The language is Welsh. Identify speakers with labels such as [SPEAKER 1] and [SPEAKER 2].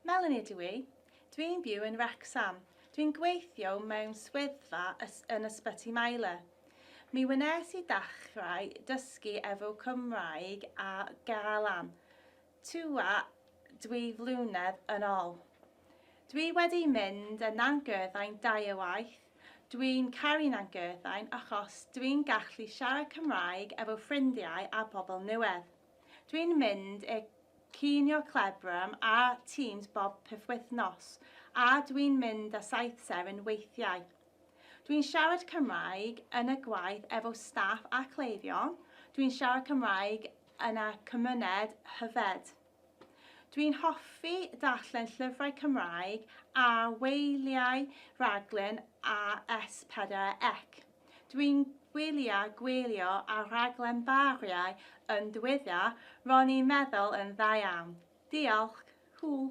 [SPEAKER 1] Melanie dw i. Dwi'n byw yn Wrecsam. Dwi'n gweithio mewn swyddfa yn Ysbyty Maelor. Mi wnes i ddechrau dysgu efo Cymraeg a Galan tua dwy flynedd yn ol. Dwi wedi mynd y Nantgyrthain dairwaith. Dwi'n caru Nantgyrthain achos dwi'n gallu siarad Cymraeg efo ffrindiau a pobl newydd. Dwi'n mynd i'r Cinio Clebram a Teams bob pythwythnos, a dwi'n mynd â Saith Seren weithiau. Dwi'n siarad Cymraeg yn y gwaith efo staff a cleifion, dwi'n siarad Cymraeg yn y cymuned hefyd. Dwi'n hoffi darllen llyfrau Cymraeg a wyliau rhaglen a S4C. Dwi'n gwylio gwylio a rhaglen bariau yn ddiweddar, ro'n i'n meddwl yn dda iawn. Diolch. Hwyl.